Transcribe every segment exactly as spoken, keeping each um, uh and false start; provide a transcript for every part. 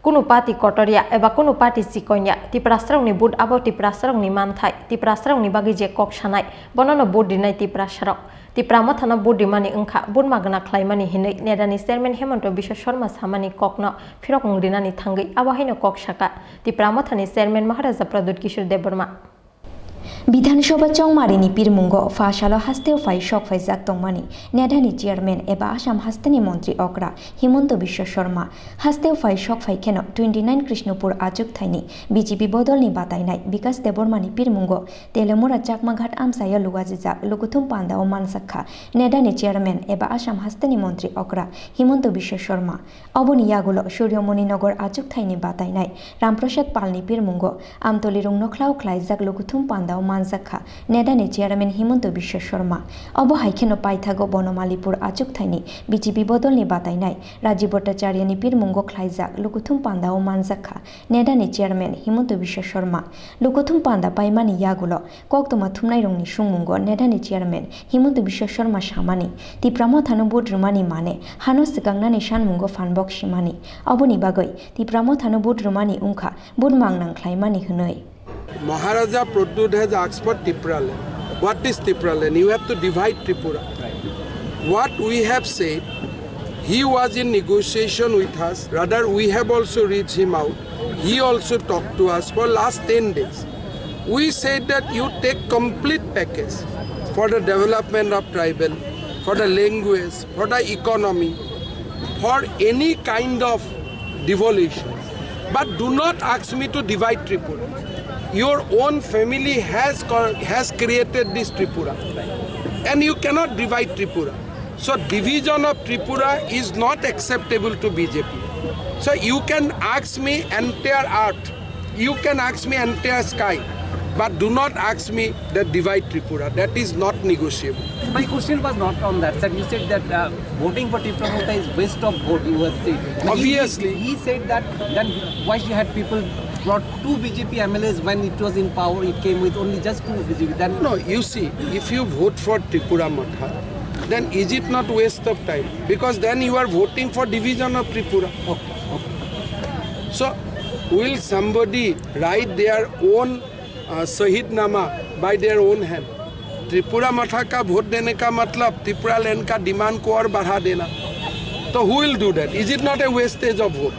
Kunu party kotorya eba kunu party chikonya, Tiprasarokni vote abo Tiprasarokni manthai, Tiprasarokni bagwi je kok sanai, bonono vote rinai Tiprasarok. Tipra Mothano vote rimani wngkha, vote magwna khlaimani hinwi NEDA ni chairman Himanta Biswa Sarma samani kokno phirokmung rinani thangwi abo haino kok saka Tipra Mothani chairman Maharaja Pradyut Kishore Debbarma. Bidhan Sabha chongmarini pirmungo pha salo hasteo phai sok phaijak tongmani NEDA ni chairman eba Assam hasteni montri okra Himanta Biswa Sarma. Hasteo phai sok phai kheno twenty nine Krishnapur achuk thaini B J P bodolni batainai Bikas Debbarmani pirmungo Telemura Chakmaghat amchaio lugajijak lukuthum pandao manjakha NEDA ni chairman eba Assam hasteni montri okra Himanta Biswa Sarma. Oboni yagulo Suryamoni Nagar achuk thaini batainai Ramprasad Palni pirmungo Amtoli Rungnokhla o khlaijak lukuthum pandao manjakha NEDA ni chairman Himanta Biswa Sarma. Obo hai kheno paithago Bonomalipur achuk thaini B J P bodolni batainai Rajiv Bhattacharya ni pirmungo khlaijak lukuthum pandao manjakha NEDA ni chairman Himanta Biswa Sarma. Lukuthum panda paimani yagulo koktwma thumnairokni sungmungo NEDA ni chairman Himanta Biswa Sarma samani, Tipra Mothano vote rwmani mane hano swkangnani sanmungo phanbok simani. Oboni bagwi Tipra Mothano vote rwmani wngkha vote mangnang khlaimani hwnwi. Maharaja Pradyut has asked for Tipraland. What is Tipraland? You have to divide Tripura. What we have said, he was in negotiation with us. Rather, we have also reached him out. He also talked to us for last ten days. We said that you take complete package for the development of tribal, for the language, for the economy, for any kind of devolution. But do not ask me to divide Tripura. Your own family has co-, has created this Tripura, and you cannot divide Tripura. So division of Tripura is not acceptable to B J P. So you can ask me entire earth, you can ask me entire sky, but do not ask me that divide Tripura. That is not negotiable. My question was not on that, sir. You said that, uh, voting for Tipra Motha is waste of vote, you have said. He, he, Obviously. He said that then why you had people brought two B J P M L As when it was in power, it came with only just two B J P. Then No, you see, if you vote for Tripura Motha, then is it not waste of time? Because then you are voting for division of Tripura. Okay, okay. So, will somebody write their own, uh, Shahid Nama by their own hand? Tripura मठा का वोट देने का मतलब त्रिपुरा लैंड का डिमांड को और बढ़ा देना। तो who will do that? Is it not a wastage of vote?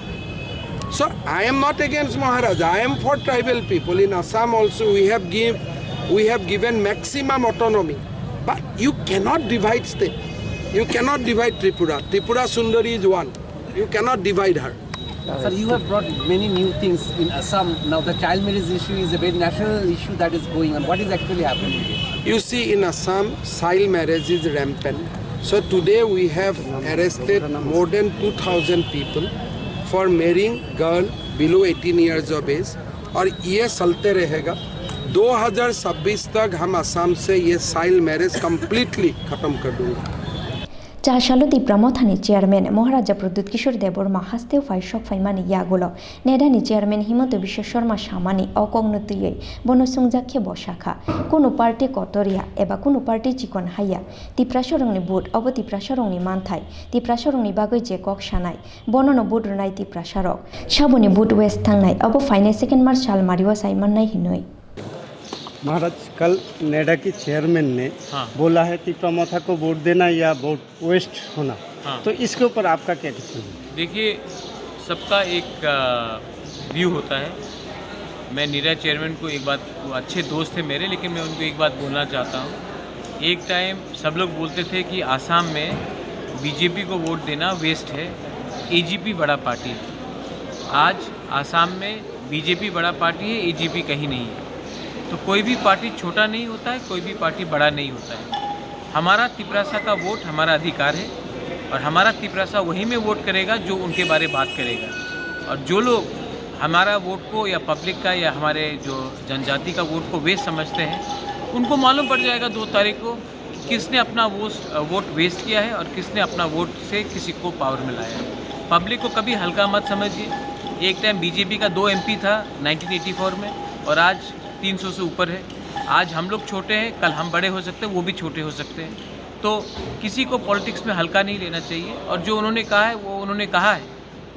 So I am not against Maharaja. I am for tribal people. In Assam also we have give, we have given maximum autonomy. But you cannot divide state. You cannot divide Tripura. Tripura Sundari is one. You cannot divide her. Sir, you have brought many new things in Assam. Now, the child marriage issue is a very national issue that is going on. What is actually happening? You see, in Assam, child marriage is rampant. So today we have arrested more than two thousand people for marrying girl below eighteen years of age. और ये चलते रहेगा। दो हज़ार छब्बीस तक हम असम से ये चाइल्ड मैरिज कंप्लीटली खत्म कर दूंगा। Cha salo Tipra Mothani chairman Maharaja Pradyut Kishore Debbarma hasteo phai sok phaimani yagulo NEDA ni chairman Himanta Biswa Sarma samani o kokno twiwi bono swngjak khe bo sakha, kunu party kotorya eba kunu party chikon haiya, Tiprasarokni vote obo Tiprasarokni manthai, Tiprasarokni bagwi je kok sanai, bonono vote rwnai Tiprasarok. Saboni vote waste thangnai, obo phainai second March sal mario sai mannai hinwi. महाराज, कल नेडा की चेयरमैन ने हाँ। बोला है तिपरा मोथा को वोट देना या vote waste होना, हाँ। तो इसके ऊपर आपका क्या टिप्पणी? देखिए, सबका एक, अ, व्यू होता है। मैं नीरा चेयरमैन को एक बात, वो अच्छे दोस्त थे मेरे, लेकिन मैं उनको एक बात बोलना चाहता हूँ। एक टाइम सब लोग बोलते थे कि आसाम में बीजेपी को वोट देना वेस्ट है, एजीपी बड़ा पार्टी है। आज आसाम में बीजेपी बड़ा पार्टी है, एजीपी कहीं नहीं है। तो कोई भी पार्टी छोटा नहीं होता है, कोई भी पार्टी बड़ा नहीं होता है। हमारा तिपरासा का वोट हमारा अधिकार है और हमारा तिपरासा वही में वोट करेगा जो उनके बारे बात करेगा। और जो लोग हमारा वोट को या पब्लिक का या हमारे जो जनजाति का वोट को वेस्ट समझते हैं, उनको मालूम पड़ जाएगा दो तारीख को कि किसने अपना वोस-, वोट वेस्ट किया है और किसने अपना वोट से किसी को पावर में लाया है। पब्लिक को कभी हल्का मत समझिए। एक टाइम बीजेपी का दो एमपी था नाइनटीन एटी फ़ोर में और आज तीन सौ से ऊपर है। आज हम लोग छोटे हैं, कल हम बड़े हो सकते हैं, वो भी छोटे हो सकते हैं। तो किसी को पॉलिटिक्स में हल्का नहीं लेना चाहिए और जो उन्होंने कहा है, वो उन्होंने कहा है।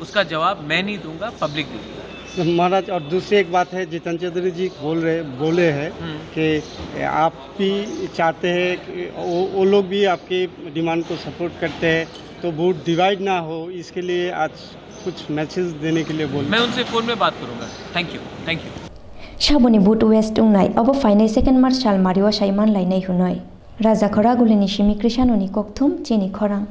उसका जवाब मैं नहीं दूंगा, पब्लिक देगी। महाराज, और दूसरी एक बात है, जीतन चौधरी जी बोल रहे बोले हैं हम्म। कि आप भी चाहते हैं कि वो, वो लोग भी आपकी डिमांड को सपोर्ट करते हैं, तो वोट डिवाइड ना हो, इसके लिए आज कुछ मैसेज देने के लिए बोल मैं उनसे फोन में बात करूंगा। Thank you. Thank you. Saboni vote waste wngnai, obo phainai second March sal mario sai manlainai hwnwi. Raja Khoragulini simi Krishanoni kokthum chini khorang.